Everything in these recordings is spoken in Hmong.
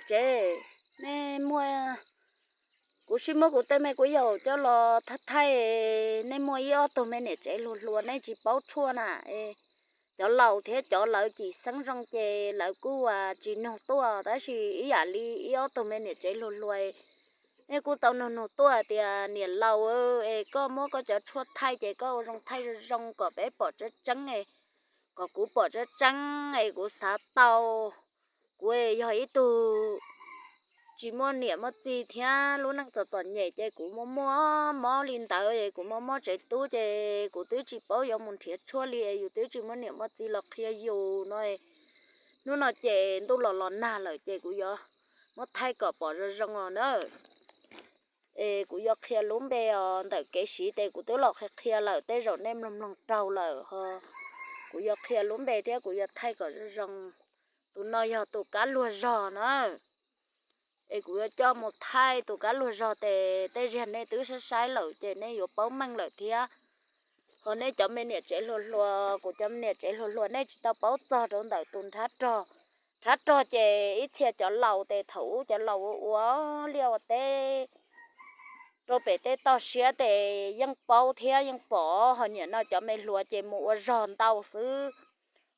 tsev, nej muaj, kuv sib muab kuv tej me kuv yaum coj los thaij thaij, nej muaj ib ob tug me niam tsev hluas hluas nej tsis paub tshuaj na, cov laus thiab cov lawv tsis xeeb zoo ces lawv kuj tsis nug tuaj, tab sis ib yam li ib ob tug me niam tsev hluas hluas nej kuj tau nug nug tuaj tias niam laus es koj muab koj cov tshuaj thaij ces koj ua zoo thaij zoo zoo kom peb pom tseeb tseeb, kom kuv pom tseeb tseeb es kuv xav tau. Kuv yog ib tug tsis muaj niam muaj txiv thiab lub neej txom txom nyem ces kuv muaj muaj mob li ntawd es kuv muaj mob tsev tub ces kuv twb tsis paub yuav mus nrhiav tshuaj li, yus twb tsis muaj niam muaj txiv los qhia yus no. Hnub no ces ntuj los los nag lawm ces kuv yuav muab thaij kom pom zoo zoo os na. Es kuv yuav qhia lub npe os, ntawm kev siv ces kuv twb los qhia qhia lawm, tej zaum nej mloog mloog raug lawm ho. Kuv yuav qhia lub npe thiab kuv yuav thaij kom zoo zoo. Tus no yog tus kab luag zog na. Es kuv yuav coj mus thaij tus kab luag zog ces tej zaum nej twb saib saib lawm ces nej yuav paub meej lawm thiab. Ho nej cov me niam tsev hluas hluas, kuv cov me niam tsev hluas hluas nej tsis tau paub txog rau ntawm tus nrhab rog. Nrhab rog ces ib txhia cov laus ces thaum ub cov laus ua ua liaj ua teb rau pem tej toj siab ces yeej paub thiab yeej pom, ho nim no cov me hluas ces mus ua zog ntau xwb,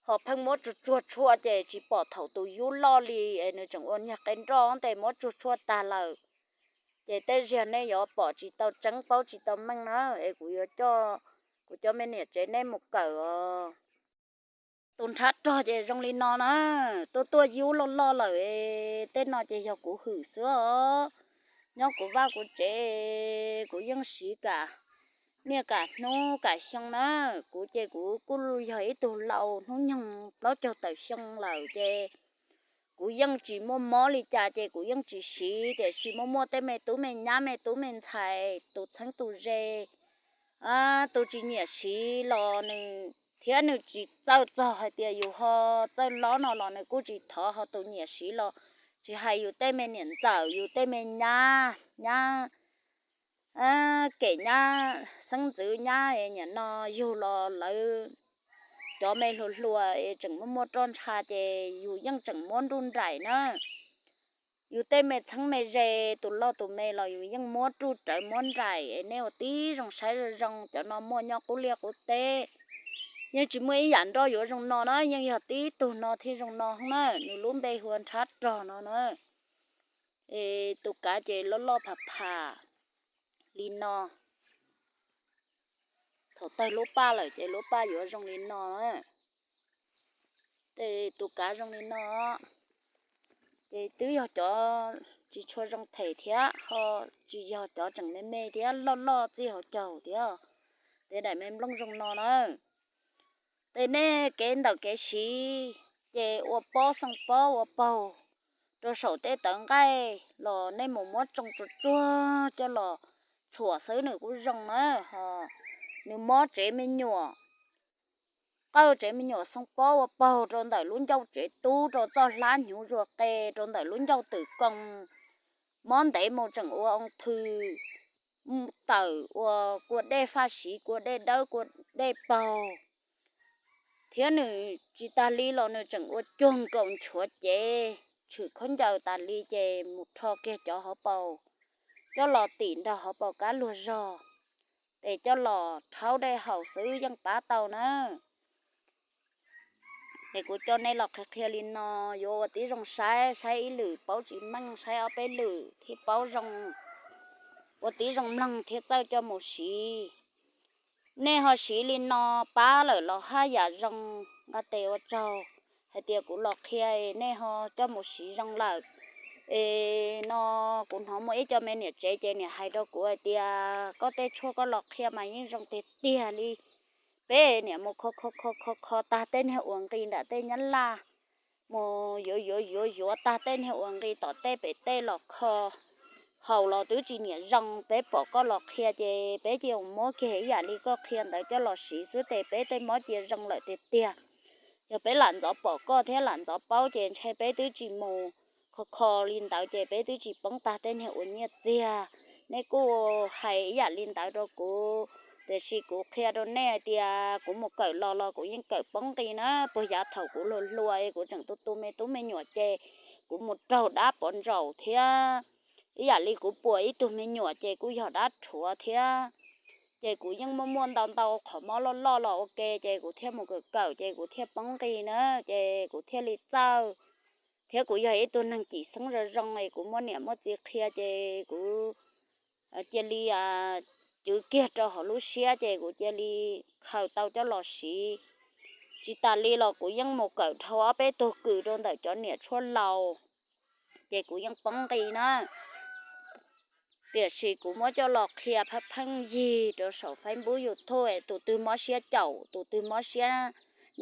ho pheej muab tsuag tsuag tshuaj ces tsis pom thaum tus yub loj li es nws tseem ua niag qe nroj ces muab tsuag tshuaj tag lawm. Ces tej zaum nej yuav pom tsis tau tseeb paub tsis tau meej na, es kuv yuav coj kuv cov me niam tsev nej mus kawm os. Tus nrhab rog ces zoo li no na, tuaj tuaj yub loj loj lawm, tej no ces yog kuv hwm xwb os. Nyob kuv vaj kuv tsev kuv yeej siv kam niaj kam hnub kam xyoo na. Kuv ces kuv kuj yog ib tug laus hnub nyoog plaub caug tawm xyoo lawm ces kuv yeej tsis muaj mob li cas ces kuv yeej tsis siv, tiam sis muaj muaj tej me tub me nyab me tub me ntxhais tus txheeb tus ze, tus tsis nyiam siv los nws thiab nws tsis txawj txog hais tias yus ho txawj lob no los nws kuj tsis thov, ho tus nyiam siv los tsis hais yus tej me niam ntxawm yus tej me nyab, nyab kem nyab xeeb ntxwv nyab nim no yug los lawv cov me hluas hluas es tseem muaj muaj roj ntsha ces yus yeej tseem muab nruj nraim na. Yus tej me txheeb me ze tus loj tus me los yus yeej muab ruj rawv muab nraim es nej ua tib zoo saib zoo zoo, cov no muaj nyob qub liaj qub teb. Yeej tsis muaj ib yam nroj yuav zoo no na, yeej yog tib tug no thiaj zoo no na, nws lub npe hu ua nrhab rog no na. Es tus kav ces loj loj pham pham li no. Thaum tawg lub paj lawm ces lub paj yuav zoo li no. Ces tus kav zoo li no, ces twb yog cov tsis tshua zoo them thiab ho tsis yog cov tseem me me thiab loj loj txij hauv caug thiab, ces daim me nplooj zoo no na. Ces nej kev ntawm kev siv ces ua pob xoo pob ua paug rau saum tej tawv nqaij los nej mus muab tsoo tsuag tsuag coj los txhuam xwb nws kuj zoo na. Ho nws mob tsev me nyuam, qawj tsev me nyuam xoo pob ua paug rau ntawm lub ncauj tsev tub, rau txoj hlab hnyuv zuag qe, rau ntawm lub ncauj twm koo, mob ntev mus tseem ua oo thw, tawm ua kua dej faj siv, kua dej dawb, kua dej paug. Thiab nws tsis tas li los nws tseem ua cuag nkaus nchuav cev tshwm khaub ncaws tas li ces mus rho kiag cov hauv paus coj los tim nrog hauv paus kab luag zog, ces coj los rhaub dej haus xwb yeej pab tau na. Es kuv coj nej los qhia qhia li no, yuav ua tib zoo saib, saib ib lwm paub tsis meej, saib ob peb lwm thiaj paub zoo, ua tib zoo mloog thiab txawj coj mus siv. Nej ho siv li no pab lawm los haj yam zoo, nqa tes ua tsaug hais tias kuv los qhia nej ho coj mus siv zoo lawm. Es no kuv hnov muaj ib co me niam tsev ces niam hais rau kuv hais tias koj tej tshuaj koj los qhia mas yeej zoo tiag tiag li. Peb niam mus kho kho kho kho kho tag tej niag uas nqi nram tej nyab laj, mus yuav yuav yuav yuav tag tej niag uas nqi tom tej pem tej los kho, haus los twb tsis niam zoo. Peb pom koj los qhia ces peb cia muab kiag ib yam li koj qhia ntawd coj los siv xwb ces peb tej mob cia zoo lawm tiag tiag. Yog peb lam ntxov pom koj thiab lam ntxov paub ces ntshe peb twb tsis mus kho kho li ntawd ces peb twb tsis poob tag tej niag uas nyiaj txiag. Nej kuj hais ib yam li ntawd rau kuv, tiam sis kuv qhia rau nej hais tias kuv mus kawm los los kuv yeej kawm poob nqi na. Puag yav thaum kuv hluas hluas kuv tseem tu tu me tub me nyuam ces kuv mus raug dab pov ntsaum thiab, ib yam li kuv puas ib tug me nyuam ces kuj yog dab rhuav thiab. Ces kuv yeej muaj muaj ntau ntau qhov mob loj loj los ua ke, ces kuv thiaj mus kawm kawm ces kuv thiaj poob nqi na, ces kuv thiaj li txawj. Thiab kuv yog ib tug neeg cim xeeb zoo zoo es kuv muaj niam muaj txiv qhia ces kuv cia li cwv kiag rau hauv lub siab ces kuv cia li khaws tau coj los siv. Tsis tas li los kuv yeej mus kawm dhau ob peb tug kws rau ntawm cov niam tshuaj laus, ces kuv yeej poob nqi na. Tiam sis kuv muab coj los qhia pheej pheej yig rau saum Facebook, YouTube, tus twg mob siab caum, tus twg mob siab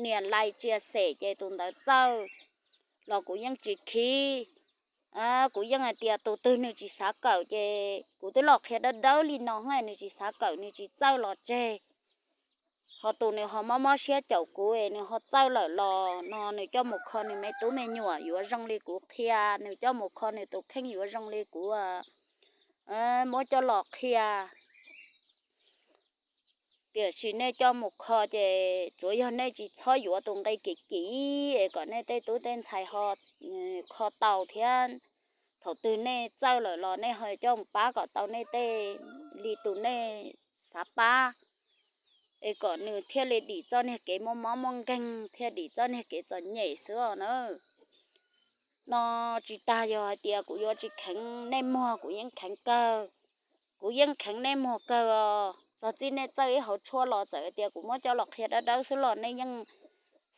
nias like tsia xem ces tus ntawd txawj los kuv yeej tsis khib. Kuv yeej hais tias tus twg nws tsis xav kawm ces kuv twb los qhia dawb dawb li no, nws tsis xav kawm nws tsis txawj los tseg. Ho tus nws ho mob mob siab caum kuv es nws ho txawj lawm los no nws coj mus kho nws me tub me nyuam yuav zoo li kuv qhia, nws coj mus kho nws tus kheej yuav zoo li kuv muab coj los qhia. Tiam sis nej coj mus kho ces tsuav yog nej tsis txhob yuav tus nqi kim kim es kom nej tej tub tej ntxhais ho kho tau thiab. Thaum twg nej txawj lawm los nej ho coj mus pab kom tau nej tej li tus nej xav pab, es kom nws thiaj li dim txoj niag kev muaj mob muaj nkeeg, thiaj dim txoj niag kev txom nyem xwb os na. No tsis tas yog hais tias kuv yuav tsis kheev nej muag, kuv yeej kheev kawg. Kuv yeej kheev nej muag kawg os. Txog txij nej txawj ib hauv tshuaj los txawm hais tias kuv muab coj los qhia dawb dawb xwb los nej yeej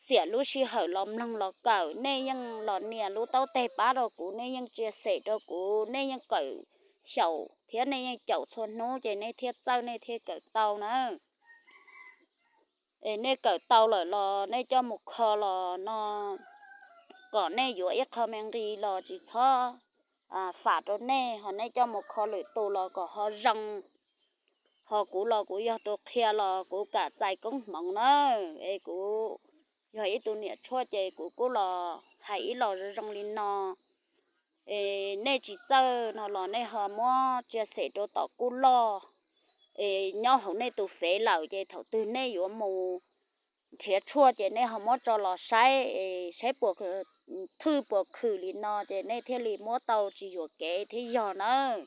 xiam lub sij hawm los mloog los kawm, nej yeej los nias lub taub teg pab rau kuv, nej yeej tsia xem rau kuv, nej yeej kawm xyaum thiab nej yeej caum txhua hnub ces nej thiaj txawj nej thiaj kawm tau na. Es nej kawm tau lawm los nej coj mus kho los no kom nej yuav ib qho me nqi los tsis txhob fam rau nej, ho nej coj mus kho lwm tus los kom ho zoo. Ho kuv los kuv yog tus qhia los kuv kam txais koob hmoov na, es kuv yog ib tug niam tshuaj ces kuv kuj los hais ib los zoo zoo li no. Es nej tsis txawj no los nej ho muab tsia xem rau tom kuj loj, es nyob hauv nej tus fev lawm ces thaum twg nej yuav mus nrhiav tshuaj ces nej ho muab tso los saib, saib puas thwj puas khwm li no ces nej thiaj li muab tau tsis yuam kev thiab yog nawb.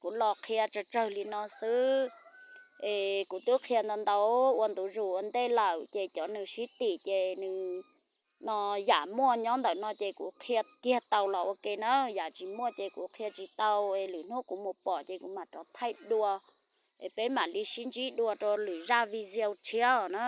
Kuv los qhia tsawg tsawg li no xwb, es kuv twb qhia ntau ntau ua ntu zus ua ntej lawm ces cov nws sib tim ces nws no yam muaj nyob ntawm no ces kuv qhia kiag tau los ua ke na, yam tsis muaj ces kuv qhia tsis tau, es lwm hnub kuv mus pom ces kuv mam rov thaij dua, es peb mam li sib ntsib dua rau lwm zaj video tshiab na.